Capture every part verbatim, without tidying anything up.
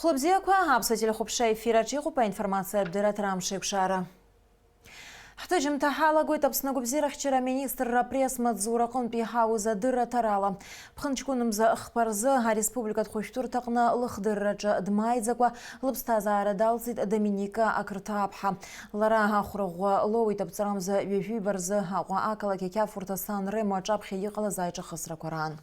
Хәлыбзиақәа, аԥсуа телехәаԥшра ефир аҿы иҟоуп аинформациатә дырраҭара Амш еиқәшара. Ҳҭыжьымҭа ҳалагоит Аԥсны агәабзиарахьчара аминистрра апресс-маҵзура аҟынтә иҳауз адырраҭарала. Ԥхынҷкәынмза хԥа рзы ареспубликатә хәышәтәырҭаҟны лыхдырраҿы дмааиӡакәа лыԥсҭазаара далҵит Доминика Ақырҭаԥҳа. Лара ахәра ӷәӷәа лоуит аԥҵарамза ҩажәиба рзы Аҟәа ақалақь ақьафурҭа Сан Ремо аҿаԥхьа иҟалаз аиҿахысрақәа раан.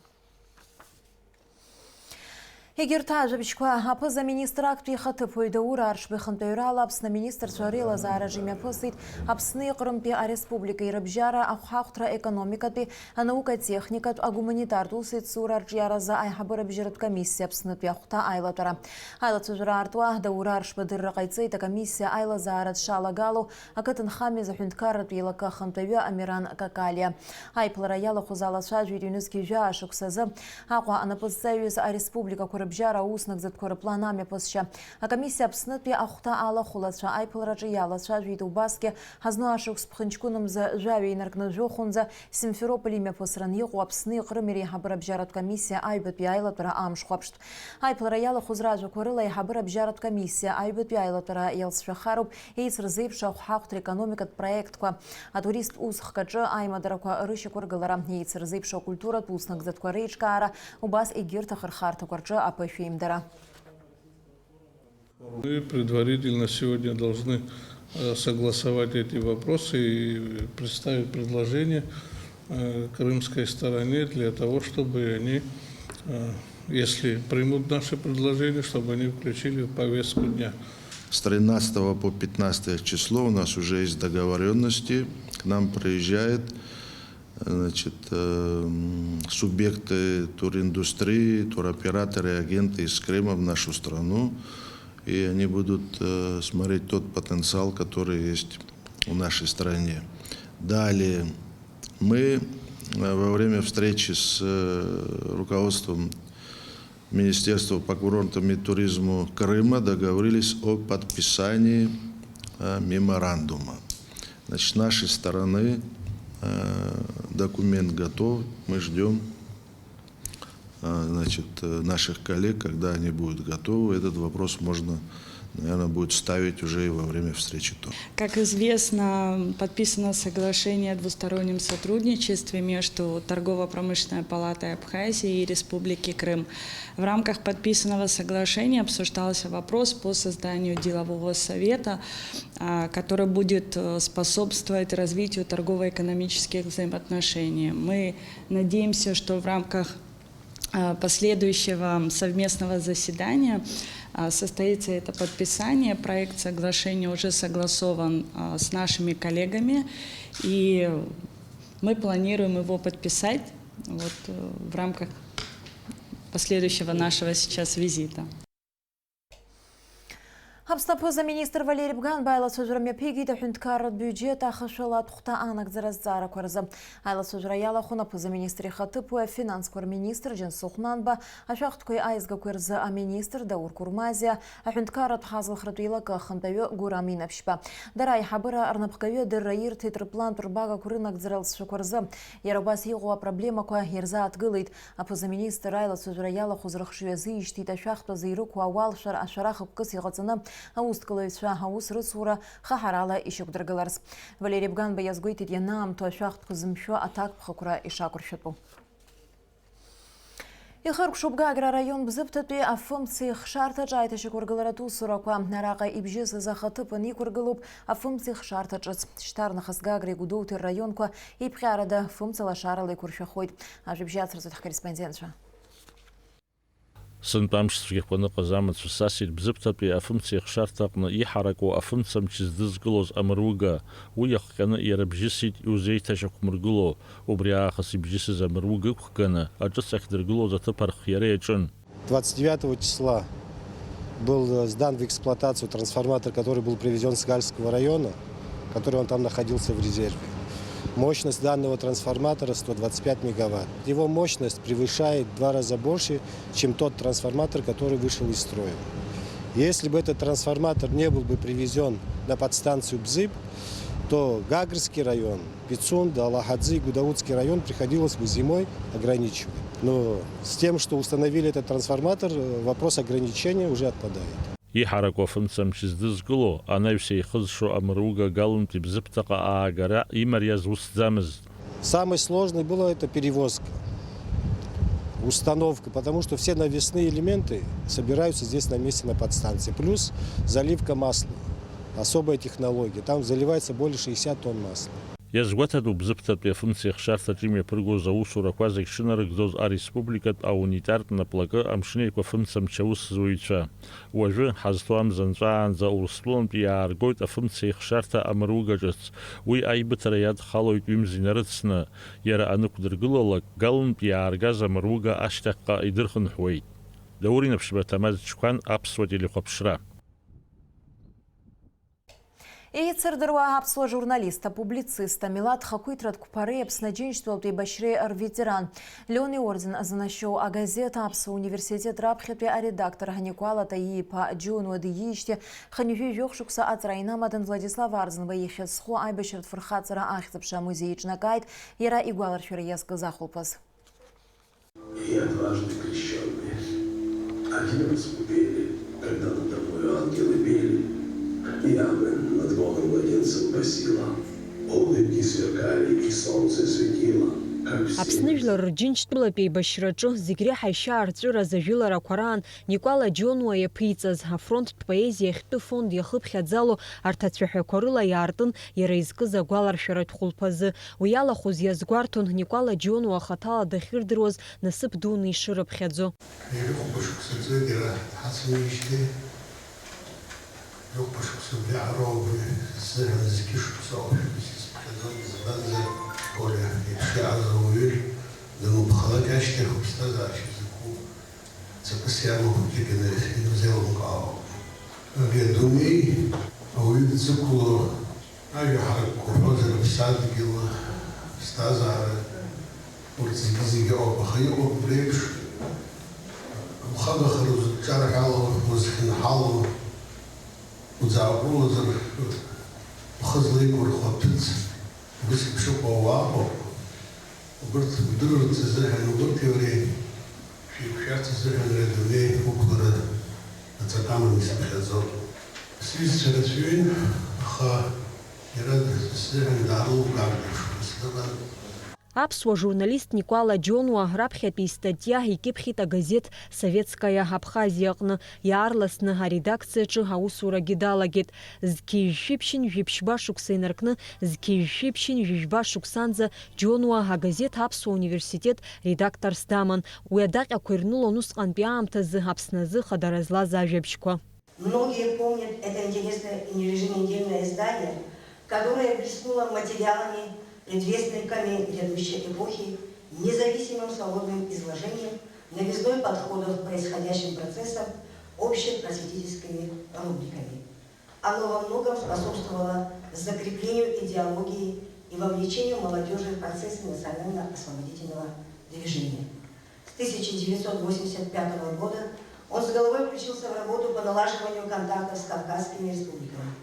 Егьырҭ ажәабжьқәа, аԥыза-министр актәи ихаҭыԥуаҩ Даур Аршба ихантәаҩрала Аԥсны аминистрцәа реилазаараҿы имҩаԥысит Аԥсни Ҟрымтәи ареспубликеи рыбжьара ахәҳахәҭра, економикатәи, анаука-техникатә, агуманитартә усеицура арҿиаразы аиҳабыра бжьаратә комиссиа Аԥснытәи ахәҭа аилатәара. Аилацәажәара аартуа Даур Аршба адырра ҟаиҵеит акомиссиа аилазаара дшалагало, ақыҭанхамҩа аҳәынҭқарратә еилакы ахантәаҩы Амиран Какалиа. Аиԥылара иалахәыз алацәажәеит ҩнызқь жәаа шықәсазы Аҟәа анапызҵаҩыз ареспубликақәа рыбжьара ауснагӡатәқәа рыплан амҩаԥысшьа. Акомиссиа Аԥснытәи ахәҭа алахәылацәа аиԥылараҿы иалацәажәеит убасгьы ҳазну ашықәс ԥхынҷкәынмза жәаҩа инаркны жәохәынӡа Симферополь имҩаԥысран иҟоу Аԥсни Ҟрыми реиҳабыра бжьаратә комиссиа аҩбатәи аилатәара амшхәаԥштә. Аиԥылара иалахәыз ражәақәа рыла, аиҳабыра бжьаратә комиссиа аҩбатәи аилатәара иалҵшәахароуп еицырзеиԥшу ахәҳахәҭра, економикатә проектқәа, атуристтә усхк аҿы аимадарақәа рышьақәыргылара, еицырзеиԥшу акультуратә уснагӡатәқәа реиҿкаара, убас егьырҭ ахырхарҭақәа рҿы аԥышәеимдара. Мы предварительно сегодня должны, э, согласовать эти вопросы и представить предложение, э, крымской стороне для того, чтобы они, э, если примут наши предложения, чтобы они включили в повестку дня. С тринадцатого по пятнадцатое число у нас уже есть договорённости. К нам приезжает, значит, э, м, субъекты туриндустрии, туроператоры, агенты из Крыма в нашу страну. И они будут, э, смотреть тот потенциал, который есть в нашей стране. Далее мы, э, во время встречи с, э, руководством Министерства по курортам и туризму Крыма договорились о подписании, э, меморандума. Значит, с нашей стороны, э, документ готов, мы ждём, э, значит, э, наших коллег, когда они будут готовы. Этот вопрос можно, наверное, будет ставить уже и во время встречи тоже. Как известно, подписано соглашение о двустороннем сотрудничестве между Торгово-промышленной палатой Абхазии и Республики Крым. В рамках подписанного соглашения обсуждался вопрос по созданию делового совета, а, который будет, э, способствовать развитию торгово-экономических взаимоотношений. Мы надеемся, что в рамках, а, последующего совместного заседания, а, состоится это подписание. Проект соглашения уже согласован, а, с нашими коллегами, и мы планируем его подписать вот, э, в рамках последующего нашего сейчас визита. Аԥсны аԥыза-министр Валери Бганба аилацәажәара мҩаԥигеит аҳәынҭқарратә биуџьет ахашәалатә хәҭа анагӡара азҵаарақәа рзы. Аилацәажәара иалахәын аԥыза-министр ихаҭыԥуаҩ, афинансқәа рминистр Џьансыхә Нанба, ашәахтәқәеи аизгақәеи рзы аминистр Даур Курмазиа, аҳәынҭқарратә ҳазалхратә еилакы ахантәаҩы Гурам Инаԥшьба. Дара аиҳабыра рнапхгаҩы адырра ирҭеит рыплантә рбагақәа рынагӡара алҵшәақәа рзы. Иара убас иҟоу апроблемақәа ирзааҭгылеит. Аԥыза-министр аилацәажәара иалахәыз рыхшыҩ азишьҭит ашәахтә азы ирықәу ауалшәар ашәарах хықәкыс иҟаҵаны аусҭгылаҩцәа аус рыцура хаҳарала ишьақәдыргыларц. Валери Бганба иазгәеиҭеит ианаамҭоу ашәахтәқәа зымшәо аҭакԥхықәра ишақәыршәатәу. Ихыркәшоуп Гагра араион Бзыԥҭатәи афымцеи хшарҭаҿы аиҭашьақәыргыларатә усурақәа. Араҟа ибжьысыз ахаҭыԥан иқәыргылоуп афымцеи хшарҭа ҿыц. Шьҭарнахыс Гагреи Гәдоуҭеи рраионқәа еиԥҟьарада фымцалашарала иқәыршәахоит. Ажәабжь иацырҵоит ҳкорреспондентцәа. Сынтәа амш цәгьақәа аныҟаз амацәыс асит Бзыԥҭатәи афымцеи хшарҭа аҟны иҳараку афымцамч здызкылоз амыруга. Уи иахҟьаны иара бжьысит иузеиҭашьақәмыргыло. Убри аахыс ибжьысыз амыруга ықәганы, аҿыц ахьдыргылоз аҭыԥ архиара иаҿын. Двадцать девятого числа был, э, сдан в эксплуатацию трансформатор, который был привезён с Гальского района, который он там находился в резерве. Мощность данного трансформатора сто двадцать пять мегаватт. Его мощность превышает в два раза больше, чем тот трансформатор, который вышел из строя. Если бы этот трансформатор не был бы привезён на подстанцию Бзыб, то Гагрский район, Пицунда, Алахадзы и Гудаутский район приходилось бы зимой ограничивать. Но с тем, что установили этот трансформатор, э, вопрос ограничения уже отпадает. Иҳараку афымцамч здызкыло, анаҩс еихызшо амыруга Галынтә ибзыԥҭаҟа аагара имариаз усӡамызт. Самое сложное было это перевозка, установка, потому что все навесные элементы собираются здесь на месте на подстанции, плюс заливка маслом. Особая технология, там заливается более шестьдесят тонн масла. Иазгәаҭатәуп, Бзыԥҭатәи афымцеихшарҭаҿы имҩаԥыргоз аусурақәа зегь шынарыгӡоз ареспубликатә аунитартә наплакы Амшын Еиқәа афымцамч аусзуҩцәа. Уажәы, ҳазҭо амза нҵәаанӡа Урыстәылантәи иааргоит афымцеихшарҭа амыруга ҿыц. Уи аибыҭара иадхалоит ҩымз инарыцны. Иара анықәдыргылалак, Галынтә иааргаз амыруга ашьҭахьҟа идырхынҳәуеит. Даур Инаԥшьба, Ҭамаз Чқәан, Аԥсуа телехәаԥшра. Еицырдыруа аԥсуа журналист, апублицист, амилаҭ хақәиҭратә қәԥареи Аԥсны Аџьынџьтәылатә еибашьреи рветеран, Леон иорден занашьоу агазеҭ Аԥсуа университет раԥхьатәи аредактор Никәала Таииԥа Џьонуа диижьҭеи хынҩажәи жәохә шықәса аҵра инамадан Владислав Арӡынба ихьыӡ зху аибашьратә фырхаҵара ахьӡ-аԥша амузеи иҿнакааит иара игәаларшәара иазкыз ахәылԥаз. И однажды крещённые один раз пели, когда над тобою ангелы пели, и Авен над Богом младенцем басила. Улыбки сверкали, и солнце светило, как в Аԥсны севере. Жәлар рџьынџьтәылатә еибашьраҿы зегь реиҳа ишьаарҵәыраз ажәыларақәа раан Никәала Џьонуа иаԥиҵаз, афронттә поезиа ахьтәы фонд иахыԥхьаӡало арҭ ацәаҳәақәа рыла иаартын иара изкыз агәаларшәаратә хәылԥазы. Уи иалахәыз иазгәарҭон Никәала Џьонуа ахаҭала дахьырдыруаз насыԥ дуны ишырыԥхьаӡо. Ҩажәи хәба шықәса ҵуеит иара дҳацәажәеижьҭеи. Ҩажәи хәба шықәса убри аҟароуп уи сзыҳәан зқьышықәса ҟоушәа исыԥхьаӡон, избанзар, Коля иеиԥш иааз ауаҩы дануԥхалак ашьҭахь уԥсҭазаашьа закәу ҵакыс иамоу хәыҷык инарзеилымкаауа. Ари адунеи ауаҩы дзықәло ажәа ҳаракқәа уҳәозар, аԥсадгьыл, аԥсҭазаара, урҭ зегьы-зегьы ыҟоуп, аха иҟоуп убри еиԥш ухагахара узҿарҳәало, узхьынҳало, уӡааҟәрылозар, ухы злеиқәырхо аҭәыц, убыс еиԥш ыҟоу ауаа ыҟоуп. Убырҭ удырырц азыҳәан, убырҭи уареи шәеиқәшәарц азыҳәан ари адунеи уқәлара аҵакы аманы исыԥхьаӡоит. Сҩызцәа рацәаҩын, аха иара сзыҳәан даара лгәаартә еиԥш дыҟан. Аԥсуа журналист Никәала Џьонуа раԥхьатәи истатиа икьыԥхьит агазеҭ Советская Абхазия аҟны, иаарласны аредакциаҿы аусурагьы далагеит. Зқьи жәшәи ԥшьынҩажәи ԥшьба шықәса инаркны, зқьи жәшәи ԥшьынҩажәи жәба шықәсанӡа Џьонуа агазеҭ Аԥсуа университет редакторс даман. Уи адаҟьақәа ирнылон усҟантәи аамҭазы Аԥсны азы хадара злаз ажәабжьқәа. Многие помнят это интересное и еженедельное издание, которое блеснуло материалами, предвестниками грядущей эпохи, независимым свободным изложением новизной подходов к происходящим процессам, общепросветительскими рубриками. Оно во многом способствовало закреплению идеологии и вовлечению молодёжи в процессы национально-освободительного движения. С тысяча девятьсот восемьдесят пятого года он с головой включился в работу по налаживанию контактов с Кавказскими республиками,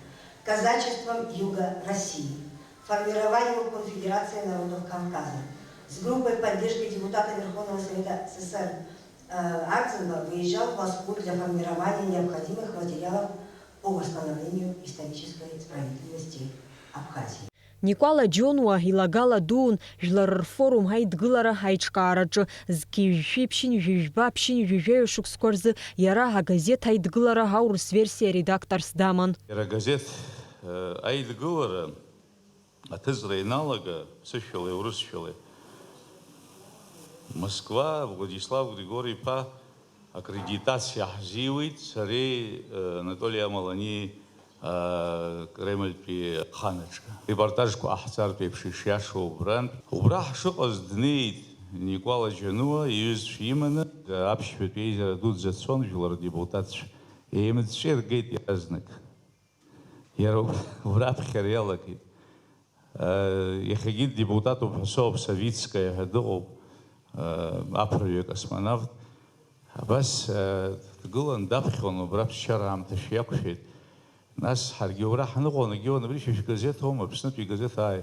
казачеством Юга России, формированию Конфедерации народов Кавказа. С группой поддержки депутата Верховного Совета СССР, э, Ардзинба выезжал в Москву для формирования необходимых материалов по восстановлению исторической справедливости Абхазии. Никәала Џьонуа илагала дуун Жәлар рфорум аидгылара аиҿкаараҿы зқьи жәшәи ԥшьынҩажәи жәба ԥшьынҩажәи жәаҩа шықәсқәа рзы иара агазеҭ Аидгылара аурыс версиа редакторс даман. Иара агазеҭ, э, Аидгылара аҭыҵра ианалага, ԥсышәалеи урысшәалеи, Москва, Владислав Григори-иԥа аккредитациа ҳзиуит, сареи, э, Анатоли Амалани, э, Кремльтәи аханаҿы. Репортажқәа ҟаҳҵартә еиԥш ишиашоу убрантә. Убра ҳшыҟаз днеит Никәала Џьонуа иҩызцәа иманы, аԥшьбатәи еизара дуӡӡа цон, жәлар рдепутатцәа. Еимыҵәҵәа иргеит иаразнак. Иара уб-, убра аԥхьара иалагеит. Э, иахьагьы ддепутатуп ҳәа соуп, Савицкая ҳәа дыҟоуп, э, аԥырҩы акосмонавт. Абас, э, дгылан, даԥхьон, убра ԥсшьара аамҭа шәиақәшәеит. Нас ҳаргьы убра ҳныҟәон, егьиуан, абри шәа шәгазеҭ аума, Аԥснытәи газеҭ ааи.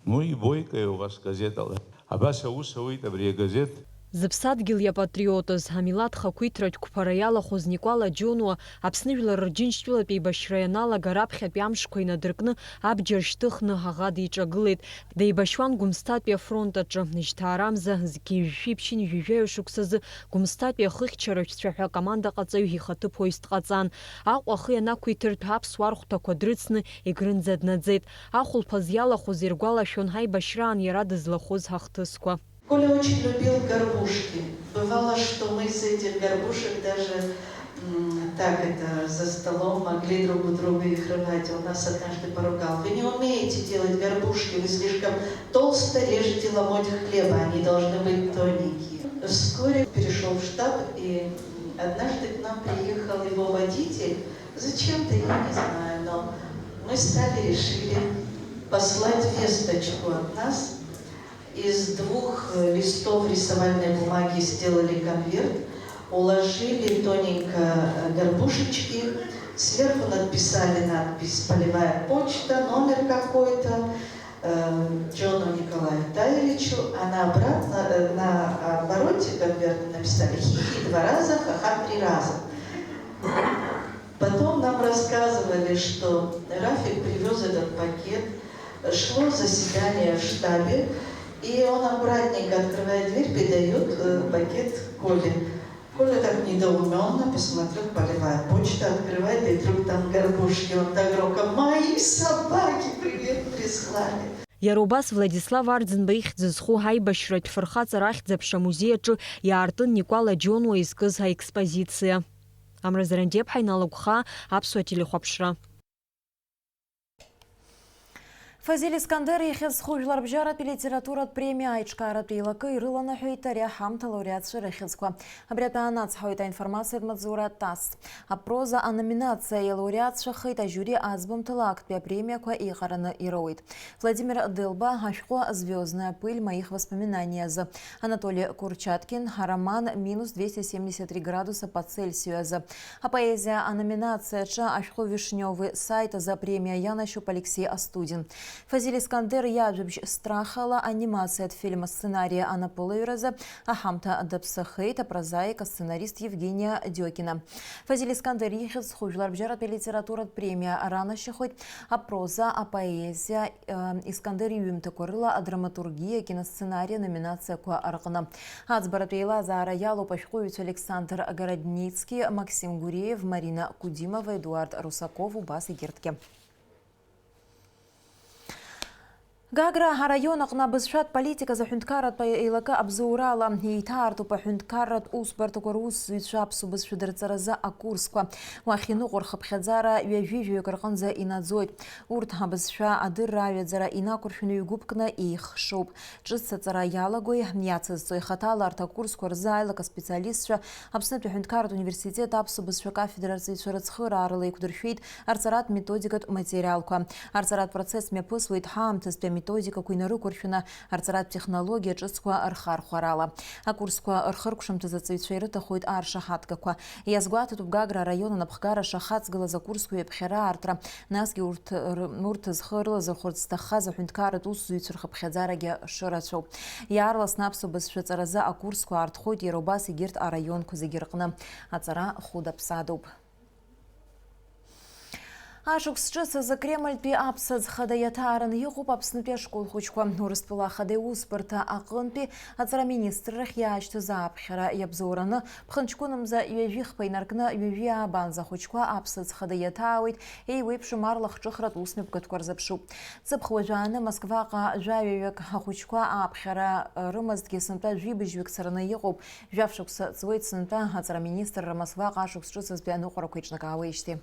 Ну и бойкая у вас газета. Абас аус ауеит абри агазеҭ. Зыԥсадгьыл иапатриотыз, амилаҭ хақәиҭратә қәԥара иалахәыз Никәала Џьонуа Аԥсны Жәлар Рџьынџьтәылатә еибашьра ианалага раԥхьатәи амшқәа инадыркны абџьар шьҭыхны аӷа диҿагылеит. Деибашьуан Гәымсҭатәи афронт аҿы, жьҭаарамза, зқьи жәшәи ԥшьынҩажәи жәаҩа шықәсазы Гәымсҭатәи ахыхьчаратә цәаҳәа акомандаҟаҵаҩ ихаҭыԥуаҩыс дҟаҵан. Аҟәа ахы ианақәиҭыртә аԥсуаа рхәҭақәа дрыцны Егрынӡа днаӡеит. Ахәылԥаз иалахәыз иргәалашәон ҳаибашьраан иара дызлахәыз ҳахҭысқәа. Коля очень любил горбушки. Бывало, что мы из этих горбушек даже, м, так это, за столом могли друг у друга их рвать. Он нас однажды поругал: «Вы не умеете делать горбушки, вы слишком толсто режете ломоть хлеба, они должны быть тоненькие». Вскоре перешёл в штаб, и однажды к нам приехал его водитель. Зачем-то, я не знаю, но мы с Талей решили послать весточку от нас. Из двух, э, листов рисовальной бумаги сделали конверт, уложили тоненько, э, горбушечки, сверху надписали надпись «Полевая почта», номер какой-то, э, Джону Николаю Таевичу, а на обратно, э, на обороте конверта написали «Хихи два раза, ха-ха три раза». Потом нам рассказывали, что Рафик привёз этот пакет, шло заседание в штабе, и он аккуратненько, открывая дверь, передаёт, э, пакет Коле. Коля так недоумённо посмотрел: «Полевая почта», открывает, и вдруг там горбушки. Он так громко: «Мои собаки привет прислали». Иара убас Владислав Арӡынба ихьӡ зху ҳаибашьратә фырхаҵара ахьӡ-аԥша амузеи аҿы иаартын Никәала Џьонуа изкыз аекспозициа. Амра Зарандиаԥҳа, Инал Агәхаа, Аԥсуа телехәаԥшра. Фазиль Искандер ихьӡ зху жәларбжьаратәи литературатә премиа аиҿкааратә еилакы ирыланаҳәеит ари аҳамҭа алауреатцәа рыхьӡқәа. Абри атәы аанацҳауеит аинформациатә маҵзура ТАСС. Апроза аноминациа иалауреатцәахеит ажиури аӡбамҭала актәи апремиақәа еиҟараны ироуеит. Владимир Делба ашәҟәы «Звёздная пыль моих воспоминаний» азы, Анатолий Курчаткин ароман «Минус двести семьдесят три градуса по Цельсию» азы, апоезиа аноминациаҿы ашәҟәы «Вишнёвый сад» азы апремиа ианашьоуп Алексей Остудин. Фазиль Искандер иажәабжь «Страх» ала анимациатә фильм асценари анапылаҩразы аҳамҭа даԥсахеит апрозаик, асценарист Евгения Дёкина. Фазиль Искандер ихьӡ зху жәларбжьаратәи алитературатә премиа ранашьахоит апроза, апоезиа, э, Искандер иҩымҭақәа рыла адраматургиа, акиносценари аноминациақәа рҟны. Аӡбаратә еилазаара иалоуп ашәҟәыҩҩцәа Александр Городницкий, Максим Гуреев, Марина Кудимова, Эдуард Русаков, убас егьырҭгьы. Гагра араион аҟны абызшәатә политиказ аҳәынҭқарратә еилакы абзоурала еиҭаартуп аҳәынҭқарратә усбарҭақәа русзуҩцәа аԥсуа бызшәа дырҵаразы акурсқәа. Уахь иныҟәо рхыԥхьаӡара ҩажәи жәаҩык рҟынӡа инаӡоит. Урҭ абызшәа адырра аҩаӡара инақәыршәаны ҩгәыԥкны еихшоуп. Ҿыц аҵара иалагои, иацызҵои хаҭала арҭ акурсқәа рзы аилак аспециалистцәа Аԥснытәи аҳәынҭқарратә университет аԥсуа бызшәа кафедра арҵаҩцәа рыцхыраарала еиқәдыршәеит арҵаратә методикатә материалқәа. Арҵаратә процесс мҩаԥысуеит ҳаамҭазтәи аметодикақәа инарықәыршәаны арҵаратә технологиа ҿыцқәа рхархәарала. Акурсқәа рхыркәшамҭаз аҵаҩцәа ирыҭахоит аршаҳаҭгақәа. Иазгәаҭатәуп Гагра араион анапхгара шахаҵгылаз акурсқәа ҩаԥхьара аартра, насгьы урҭ р-, урҭ зхы рылазырхәырц зҭаххаз аҳәынҭқарратә усзуҩцәа рхыԥхьаӡарагьы шырацәоу. Иаарласны аԥсуа бызшәа ҵаразы акурсқәа аартхоит, иара убас егьырҭ араионқәа зегьы рҟны. Аҵара хәыда-ԥсадоуп. Ашықәс ҿыц азы Кремльтәи аԥсаӡ хада иаҭаараны иҟоуп Аԥснытәи ашкол хәыҷқәа. Урыстәыла ахада иусбарҭа аҟынтәи аҵара министррахь иаашьҭыз ааԥхьара иабзоураны, ԥхынҷкәынымза ҩажәи хԥа инаркны ҩажәи аабанӡа ахәыҷқәа аԥсаӡ хада иаҭаауеит, еиуеиԥшым арлахҿыхратә усмҩаԥгатәқәа рзыԥшуп. Ҵыԥх уажәааны Москваҟа жәаҩаҩык ахәыҷқәа ааԥхьара рымазҭгьы сынтәа жәибжьҩык цараны иҟоуп. Жәаф шықәса ҵуеит сынтәа аҵара министрра Москваҟа ашықәс ҿыцызтәи аныҟәарақәа еиҿнакаауеижьҭеи.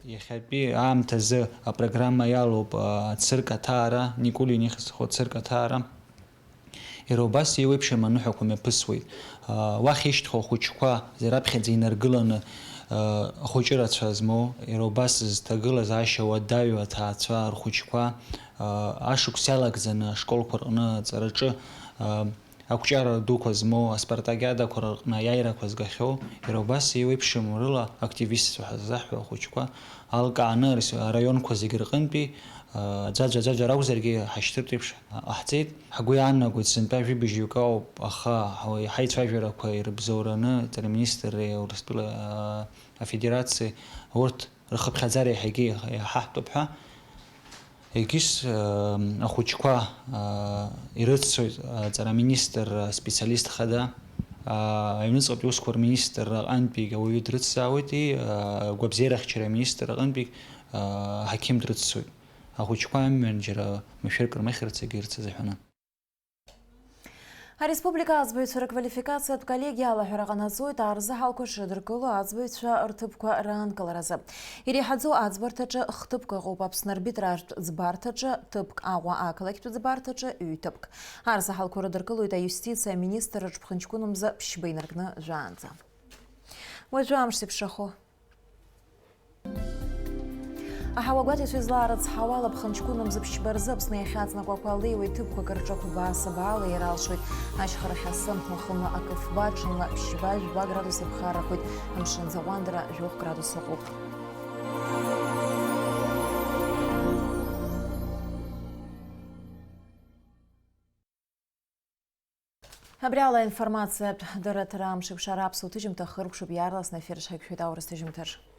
Иахьатәи аамҭазы апрограмма иалоуп, а, ацирк аҭаара, Никулин ихьӡ зху ацирк аҭаара. Иара убас еиуеиԥшым аныҳәақәа мҩаԥысуеит. А, уахь ишьҭхьоу ахәыҷқәа раԥхьаӡа инаргыланы, а, ахәыҷы рацәа змоу, иара убас зҭагылазаашьа уадаҩу аҭаацәа рхәыҷқәа, а, ашықәс иалагӡаны ашколқәа рҟны аҵараҿы, а, Ақәҿиара дуқәа змоу, аспартакиадақәа рыҟны аиааирақәа згахьоу, иара убас еиуеиԥшым рыла активистцәа ҳәа ззаҳҳәо ахәыҷқәа алкааны рс-, араионқәа зегьы рҟынтәи, Аӡәаӡәа, аӡәаӡәа ракәзаргьы ҳашьҭыртә еиԥш ҟаҳҵеит. Ҳгәы иаанагоит, сынтәа жәибжьҩык ауп, аха ҳаицәажәарақәа ирыбзоураны Ҵараминистрреи Урыстәыла Афедерациеи урҭ рхыԥхьаӡара иаҳагьы иаҳаҳтәуп ҳәа. Егьыс, ахәыҷқәа ирыццоит аҵараминистр специалист хада, аҩныҵҟатәи усқәа рминистр аҟынтәигь ауаҩы дрыцзаауеит, и, агәабзиарахьчара аминистр аҟынтәигь аҳақьым дрыццоит. Ахәыҷқәа амҩан џьара машәырк рмыхьырц егьырц азыҳәаны. Ареспублика аӡбаҩцәа рыквалификациатә коллегиа алаҳәара ҟанаҵоит, арзаҳалқәа шрыдыркыло аӡбаҩцәа рҭыԥқәа раанкыларазы. Иреиҳаӡоу аӡбарҭаҿы хҭыԥк ыҟоуп, Аԥсны арбитражтә ӡбарҭаҿы ҭыԥк, Аҟәа ақалақьтә ӡбарҭаҿы ҩ-ҭыԥк. Арзаҳалқәа рыдыркылоит аиустициа аминистр рыҽԥхынҷкәынамза ԥшьба инаркны жәаанӡа. Уажәы амш зеиԥшрахо. Аҳауагәаҭаҩцәа излаарыцҳауа, ала ԥхынҷкәынамза ԥшьба рзы Аԥсны иахьаҵанакуа ақәа леиуа иҭыԥқәа акыр ҿахәба сабаала иара алшоит. Ашьхарахь асы, уахынла акы фба, ҽынла ԥшьба-жәба градус иԥхаррахоит, амшын аӡы аҟәандара жәохә градус ыҟоуп. Абри ала аинформациатә дырраҭара амш еиқәшара аԥсуа ҭыжьымҭа хыркәшоуп, иаарласны афер шҳаиқәшәеит аурыс ҭыжьымҭаҿ.